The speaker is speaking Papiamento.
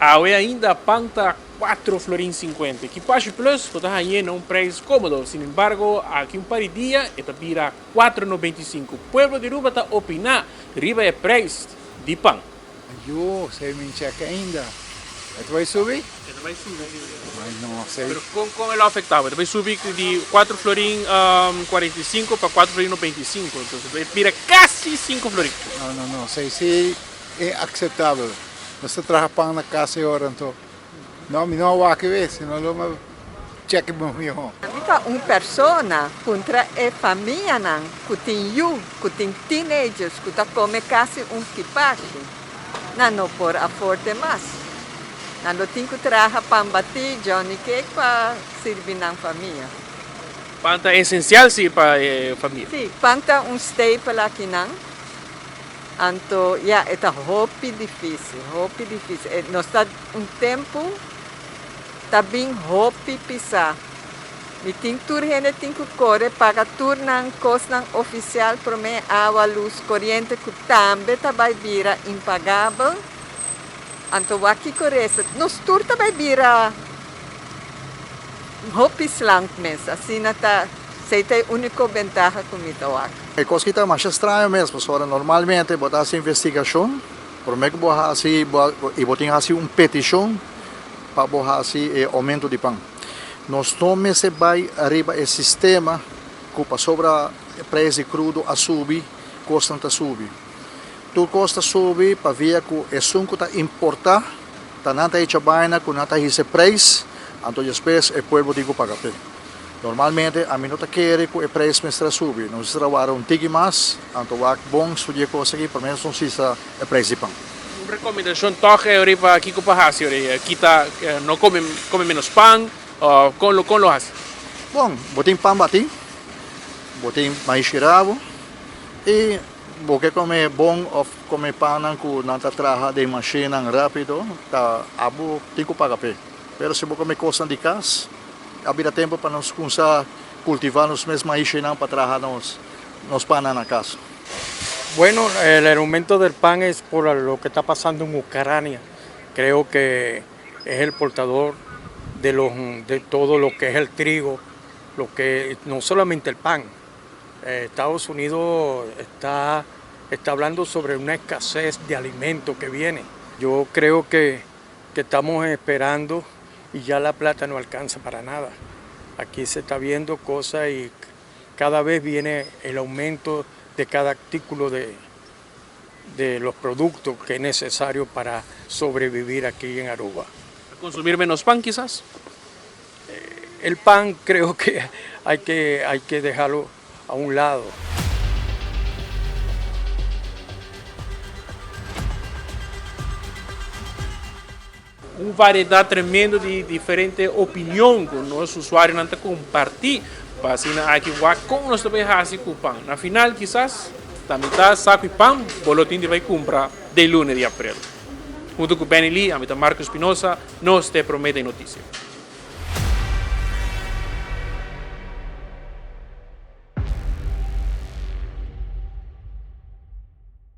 Awe ainda pan ta 4 florin 50. Kipashi Plus bo ta hañ'é na un prijs kómodo. Sin embargo, aki un par di dia e ta bira 4,95. Pueblo di Aruba ta opiná riba e prijs di pan. Yo, esei mi check ainda. E ta bai subi? E ta bai subi. Ai no, esei. Pero con con e lo afecta bo? E ta bai subi di 4 florin 45 pa 4 florin 95. Entonces e bira casi 5 florin. No, no, no, esei si e aceptabel. Nos ta traha pan na cas e ora anto. No, mi no a wak e wes, sino lo mi a check e mihó. Mi ta un persona puntra e famianan ku tin yu, ku tin teenagers ku ta kome kasi un kipashi. Nan no por aforde mas. Nan lo tin ku traha pan batí, johnny cake pa sirbi nan famia. Pan ta esensial si pa e famia. Si, pan ta un staple akinan. Anto ya, e ta hopi difícil, hopi difícil. E nos ta un tempu ta bin hopi pisá. Mi tin tur hende tin ku kore paga tur nan kosnan ofisial promé awa, lus, koriente ku tambe ta bai bira impagabel. Anto wak kiko resa. Nos tur ta bai bira hopi slank mes. Asina ta, esei ta e úniko bentaha ku mi ta wak. E kos ki ta masha straño mes pasobra normalmente bo ta hasi investigashon promé ku bo hasi i bo tin hasi un petishon pa bo hasi e oumento di pan. Nos no mester bai riba e sistema ku pasobra e preis di krudo a subi kosnan ta subi. Tur kos ta subi pabia ku esun ku ta importá ta nan ta echa baina ku nan ta hisa e preis anto despues e pueblo tin ku paga p'e. Normalmente ami no ta kere ku e preis mester a subi. Nos mester a wara un tiki mas anto wak bon studia e kos aki promé nos hisa e preis di pan. Un rekomendashon tòg e ora pa kiko pa hasi ora kita no kome kome menos pan o kon lo kon lo hasi? Bon, bo tin pan batí, bo tin maishi rabo i bo ke kome bon òf kome pannan ku nan ta traha den mashinnan rápido ta abo tin ku paga p'e. Pero si bo kome kosnan di kas a bira tempu pa nos kumsa kultivá nos mes maishinan pa traha nos nos pannan na kas. Bueno, el aumento del pan es por lo que está pasando en Ucrania. Creo que es el portador de, los, de todo lo que es el trigo, lo que no solamente el pan. Eh, Estados Unidos está, está hablando sobre una escasez de alimentos que viene. Yo creo que, que estamos esperando y ya la plata no alcanza para nada. Aquí se está viendo cosas y cada vez viene el aumento de cada artículo de, de los productos que es necesario para sobrevivir aquí en Aruba. ¿Consumir menos pan quizás? El pan creo que hay que, hay que dejarlo a un lado. Un variedat tremendo di diferente opinion ku nos usuarionan ta kompartí pa asina aki wak kon nos ta bai hasi ku pan. Na final kisas ta mitá saku i pan bo lo tin di bai kumpra den luna di aprel. Huntu ku Benny Lee, ami ta Marco Espinosa, nos te promé den notisia.